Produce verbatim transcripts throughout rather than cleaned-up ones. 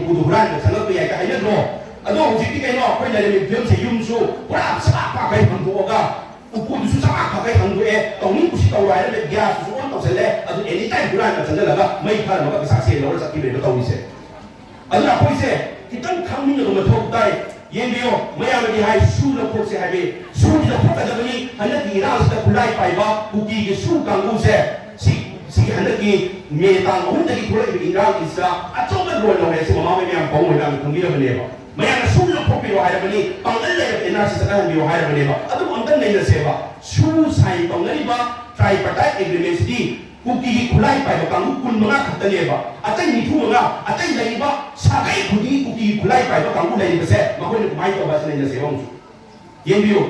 ꯎꯄꯨꯗꯨ ꯍꯨꯔꯥꯟꯕ ꯆꯪꯉꯛꯄ ꯌꯥꯏꯒ ꯍꯥꯏꯅꯗ꯭ꯔꯣ? ꯑꯗꯣ ꯍꯧꯖꯤꯛꯇꯤ ꯀꯩꯅꯣ, ꯑꯩꯈꯣꯏ ꯂꯩꯔꯝꯃꯤꯕ ꯐꯤꯕꯝꯁꯦ, ꯌꯨꯝꯁꯨ ꯄꯨꯔꯥ ꯁꯥ ꯐꯥꯈꯩ ꯍꯥꯡꯗꯣꯛꯑꯒ, ꯎꯄꯨꯗꯨꯁꯨ ꯆꯥꯛ ꯈꯛꯈꯩ ꯍꯥꯡꯗꯣꯛꯑꯦ, ꯇꯧꯅꯤꯡ ꯀꯨꯁꯤ ꯇꯧꯔꯣ ꯍꯥꯏꯔꯝꯃꯦ, ꯒ꯭ꯌꯥꯁꯇꯨꯁꯨ ꯑꯣꯟ ꯇꯧꯁꯜꯂꯦ, ꯑꯗꯨ ꯑꯦꯅꯤ ꯇꯥꯏꯝ ꯍꯨꯔꯥꯟꯕ ꯆꯪꯁꯤꯜꯂꯒ ꯃꯩ ꯊꯥꯔꯝꯃꯒ ꯄꯩꯁꯥ ꯁꯦꯜ ꯂꯧꯔ ꯆꯠꯈꯤꯕꯅꯦꯕ ꯇꯧꯔꯤꯁꯦ꯫ ꯑꯗꯨꯅ ꯑꯩꯈꯣꯏꯁꯦ ꯈꯤꯇꯪ ꯈꯪꯃꯤꯟꯅꯕ ꯃꯊꯧ ꯇꯥꯏ꯫ ꯌꯦꯡꯕꯤꯌꯣ, ꯃꯌꯥꯝꯅꯗꯤ ꯍꯥꯏ ꯁꯨ ꯂꯧꯊꯣꯛꯁꯦ ꯍꯥꯏꯕꯤ, ꯁꯨꯗꯤ ꯂꯧꯊꯣꯛꯀꯗꯕꯅꯤ꯫ ꯍꯟꯗꯛꯀꯤ ꯏꯔꯥꯡꯁꯤꯗ ꯈꯨꯠꯂꯥꯏ ꯄꯥꯏꯕ ꯀꯨꯀꯤꯒꯤ ꯁꯨ ꯀꯥꯡꯕꯨꯁꯦ ꯁꯤ, ꯁꯤ ꯍꯟꯗꯛꯀꯤ ꯃꯦ ꯇꯥꯡ ꯑꯍꯨꯝꯗꯒꯤ ꯊꯣꯛꯂꯛꯏꯕ ꯏꯔꯥꯡꯒꯤꯁꯤꯗ ꯑꯆꯧꯕ ꯔꯣꯜ ꯂꯧꯔꯦ꯫ ꯁꯤ ꯃꯃꯥ ꯍꯣꯏ ꯃꯌꯥꯝ ꯄꯥꯕꯨꯡ ꯍꯣꯏ ꯃꯌꯥꯝꯅ ꯈꯪꯕꯤꯔꯕꯅꯦꯕ꯫ ꯃꯌꯥꯝꯅ ꯁꯨ ꯂꯧꯊꯣꯛꯄꯤꯔꯣ ꯍꯥꯏꯔꯕꯅꯤ, ꯄꯥꯡꯒꯜ ꯂꯩꯔꯕ ꯑꯦꯟ ꯑꯥꯔ ꯁꯤ ꯆꯠꯅꯍꯟꯕꯤꯔꯣ ꯍꯥꯏꯔꯕꯅꯦꯕ꯫ ꯑꯗꯨꯕꯨ ꯑꯝꯇꯪ ꯅꯩꯅꯁꯦꯕ, ꯁꯨ ꯁꯥꯏꯟ ꯇꯧꯅꯔꯤꯕ ꯇ꯭ꯔꯥꯏꯄꯥꯔꯇꯥꯏꯠ ꯑꯦꯒ꯭ꯔꯤꯃꯦꯟꯁꯤꯗꯤ ꯀꯨꯀꯤꯒꯤ ꯈꯨꯠꯂꯥꯏ ꯄꯥꯏꯕ ꯀꯥꯡꯕꯨ ꯀꯨꯟ ꯃꯉꯥ ꯈꯛꯇꯅꯦꯕ꯫ ꯑꯇꯩ ꯅꯤꯐꯨ ꯃꯉꯥ, ꯑꯇꯩ ꯂꯩꯔꯤꯕ ꯁꯥꯒꯩ ꯈꯨꯗꯤꯡꯒꯤ ꯀꯨꯀꯤꯒꯤ ꯈꯨꯠꯂꯥꯏ ꯄꯥꯏꯕ ꯀꯥꯡꯕꯨ ꯂꯩꯔꯤꯕꯁꯦ ꯃꯈꯣꯏꯅ ꯀꯃꯥꯏꯅ ꯇꯧꯕ ꯑꯁꯤ ꯅꯩꯅꯁꯦꯕ ꯑꯃꯨꯛꯁꯨ꯫ ꯌꯦꯡꯕꯤꯌꯨ,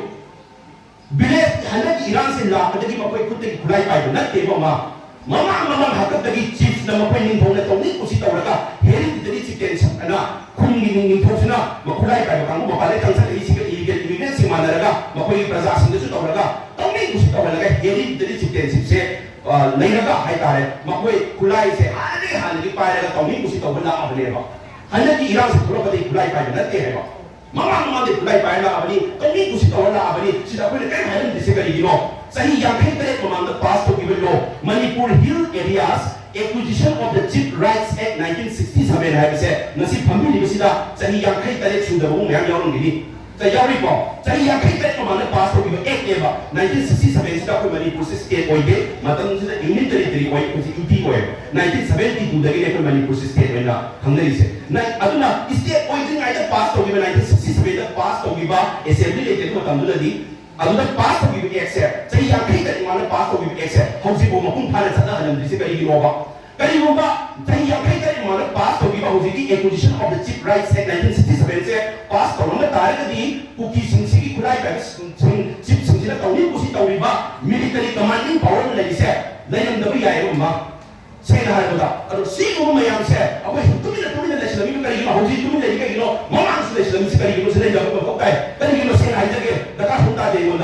ꯚꯤꯂꯦꯖ ꯍꯟꯗꯛꯀꯤ ꯏꯔꯥꯡꯁꯦ ꯂꯥꯛꯄꯗꯒꯤ ꯃꯈꯣꯏ ꯈꯨꯠꯇꯒꯤ ꯈꯨꯠꯂꯥꯏ ꯄꯥꯏꯕ ꯅꯠꯇꯦꯕ ꯑꯃ꯫ ꯃꯃꯥꯡ ꯃꯃꯥꯡ ꯍꯥꯛꯇꯛꯇꯒꯤ ꯆꯤꯐꯅ ꯃꯈꯣꯏ ꯅꯤꯡꯊꯧꯅ ꯇꯧꯅꯤ ꯀꯨꯁꯤ ꯇꯧꯔꯒ ꯍꯦꯔꯤꯗꯤꯇꯔꯤ ꯆꯤꯐꯇꯦꯟꯁꯤꯞ ꯑꯅ ꯈꯨꯟꯒꯤ ꯅꯤꯡ-, ꯅꯤꯡꯊꯧꯁꯤꯅ ꯃꯈꯨꯠꯂꯥꯏ ꯄꯥꯏꯕ ꯀꯥꯡꯕꯨ ꯃꯄꯥꯟꯗ ꯆꯪꯁꯤꯜꯂꯛꯏꯁꯤꯒ ꯏꯂꯤꯒꯦꯜ ꯏꯃꯤꯒ꯭ꯔꯦꯟꯁꯤꯡ ꯃꯥꯟꯅꯔꯒ ꯃꯈꯣꯏꯒꯤ ꯄ꯭ꯔꯖꯥꯁꯤꯡꯗꯁꯨ ꯇꯧꯔꯒ ꯇꯧꯅꯤ ꯀꯨꯁꯤ ꯇꯧꯍꯜꯂꯒ ꯍꯦꯔꯤꯗꯤꯇꯔꯤ ꯆꯤꯐꯇꯦꯟꯁꯤꯞꯁꯦ, ꯑ, ꯂꯩꯔꯒ ꯍꯥꯏꯇꯥꯔꯦ, ꯃꯈꯣꯏ ꯈꯨꯠꯂꯥꯏꯁꯦ ꯍꯥꯟꯅꯗꯒꯤ ꯍꯥꯟꯅꯗꯒꯤ ꯄꯥꯏꯔꯒ ꯇꯧꯅꯤ ꯀꯨꯁꯤ ꯇꯧꯕ ꯂꯥꯛꯑꯕꯅꯦꯕ꯫ ꯍꯟꯗꯛꯀꯤ ꯏꯔꯥꯡꯁꯦ ꯊꯣꯛꯂꯛꯄꯗꯒꯤ ꯈꯨꯠꯂꯥꯏ ꯄꯥꯏꯕ ꯅꯠꯇꯦ ꯍꯥꯏꯕ꯫ ꯃꯃꯥꯡ ꯃꯃꯥꯡꯗꯒꯤ ꯈꯨꯠꯂꯥꯏ ꯄꯥꯏꯔ ꯂꯥꯛꯑꯕꯅꯤ, ꯇꯧꯅꯤ ꯀꯨꯁꯤ ꯇꯧꯔ ꯂꯥꯛꯑꯕꯅꯤ꯫ ꯁꯤꯗ ꯑꯩꯈꯣꯏꯅ ꯀꯔꯤꯝ ꯍꯥꯏꯔꯝꯗ꯭ꯔꯤꯁꯦ ꯀꯔꯤꯒꯤꯅꯣ? ꯆꯍꯤ ꯌꯥꯡꯈꯩ ꯇꯔꯦꯠ ꯃꯃꯥꯡꯗ ꯄꯥꯁ ꯇꯧꯈꯤꯕ law, Manipur hill areas acquisition of the chief rights act nineteen sixty seven ꯍꯥꯏꯕꯁꯦ ꯉꯁꯤ ꯐꯝꯕꯤꯔꯤꯕꯁꯤꯗ ꯆꯍꯤ ꯌꯥꯡꯈꯩ ꯇꯔꯦꯠ ꯁꯨꯗꯕ ꯑꯃꯨꯛ ꯃꯌꯥꯝ ꯌꯥꯎꯔꯝꯒꯅꯤ꯫ ꯆꯍꯤ ꯌꯥꯎꯔꯤꯀꯣ? ꯆꯍꯤ ꯌꯥꯡꯈꯩ ꯇꯔꯦꯠ ꯃꯃꯥꯡꯗ ꯄꯥꯁ ꯇꯧꯈꯤꯕ ꯑꯦꯛꯅꯦꯕ꯫ ꯅꯥꯏꯟꯇꯤꯟ ꯁꯤꯛꯁꯇꯤ ꯁꯚꯦꯟꯁꯤꯗ ꯑꯩꯈꯣꯏ ꯃꯅꯤꯄꯨꯔꯁꯦ ꯁ꯭ꯇꯦꯠ ꯑꯣꯏꯗꯦ, ꯃꯇꯝꯁꯤꯗ ꯌꯨꯅꯤꯌꯟ ꯇꯦꯔꯤꯇꯣꯔꯤ ꯑꯣꯏ, ꯍꯧꯖꯤꯛ ꯌꯨ ꯇꯤ ꯑꯣꯏꯌꯦꯕ꯫ ꯅꯥꯏꯟꯇꯤꯟ ꯁꯚꯦꯟꯇꯤ ꯇꯨꯗꯒꯤꯅꯦ ꯑꯩꯈꯣꯏ ꯃꯅꯤꯄꯨꯔꯁꯦ ꯁ꯭ꯇꯦꯠ ꯑꯣꯏꯅ ꯈꯪꯅꯔꯤꯁꯦ꯫ ꯅꯥꯏꯟ-, ꯑꯗꯨꯅ ꯁ꯭ꯇꯦꯠ ꯑꯣꯏꯗ꯭ꯔꯤꯉꯩꯗ ꯄꯥꯁ ꯇꯧꯈꯤꯕ, ꯅꯥꯏꯟꯇꯤꯟ ꯁꯤꯛꯁꯇꯤ ꯁꯚꯦꯟꯗ ꯄꯥꯁ ꯇꯧꯈꯤꯕ ꯑꯦꯁꯦꯝꯕ꯭ꯂꯤ ꯂꯩꯇꯦ ꯑꯗꯨ ꯃꯇꯝꯗꯨꯗꯗꯤ, ꯑꯗꯨꯗ ꯄꯥꯁ ꯇꯧꯈꯤꯕ ꯑꯦꯛꯁꯦ, ꯆꯍꯤ ꯌꯥꯡꯈꯩ ꯇꯔꯦꯠ ꯃꯃꯥꯡꯗ ꯄꯥꯁ ꯇꯧꯈꯤꯕ ꯑꯦꯛꯁꯦ ꯍꯧꯖꯤꯛꯐꯥꯎ ꯃꯄꯨꯡ ꯐꯥꯅ ꯆꯠꯅꯍꯜꯂꯝꯗ꯭ꯔꯤꯁꯦ ꯀꯔꯤꯒꯤꯅꯣꯕ? ꯀꯔꯤꯒꯨꯝꯕ ꯆꯍꯤ ꯌꯥꯡꯈꯩ ꯇꯔꯦꯠ ꯃꯃꯥꯡꯗ ꯄꯥꯁ ꯇꯧꯈꯤꯕ ꯍꯧꯖꯤꯛꯀꯤ Acquisition of the Chief Rights Act nineteen sixty ꯁꯚꯦꯟꯁꯦ ꯄꯥꯁ ꯇꯧꯔꯝꯕ ꯇꯥꯔꯒꯗꯤ ꯀꯨꯀꯤꯁꯤꯡꯁꯤꯒꯤ ꯈꯨꯠꯂꯥꯏ ꯄꯥꯏꯕꯁꯤꯡ, ꯆꯤꯞꯁꯤꯡꯁꯤꯅ ꯇꯧꯅꯤ ꯀꯨꯁꯤ ꯇꯧꯔꯤꯕ ꯃꯤꯂꯤꯇꯔꯤ ꯀꯃꯥꯟꯗꯤꯡ ꯄꯥꯋꯔ ꯂꯩꯔꯤꯁꯦ ꯂꯩꯔꯝꯗꯕ ꯌꯥꯏꯌꯦꯕ ꯑꯃ꯫ ꯁꯦꯡꯅ ꯍꯥꯏꯔꯕꯗ, ꯑꯗꯣ ꯁꯤꯒꯨꯝꯕ ꯃꯌꯥꯝꯁꯦ ꯑꯩꯈꯣꯏ ꯁꯨꯝ ꯇꯨꯃꯤꯟꯅ ꯇꯨꯃꯤꯟꯅ ꯂꯩꯁꯤꯜꯂꯝꯃꯤꯕ ꯀꯔꯤꯒꯤꯅꯣ? ꯍꯧꯖꯤꯛ ꯇꯨꯃꯤꯟ ꯂꯩꯔꯤ ꯀꯩꯒꯤꯅꯣ? ꯃꯃꯥꯡꯁꯨ ꯂꯩꯁꯤꯜꯂꯝꯃꯤꯁꯤ ꯀꯔꯤꯒꯤꯅꯣ? ꯁꯤ ꯂꯩꯅꯕ ꯃꯊꯧ ꯇꯥꯏ꯫ ꯀꯔꯤꯒꯤꯅꯣ? ꯁꯦꯡꯅ ꯍꯥꯏꯖꯒꯦ, ꯗꯔꯀꯥꯔ ꯁꯨꯝ ꯇꯥꯗꯦ ꯑꯩꯉꯣꯟꯗ꯫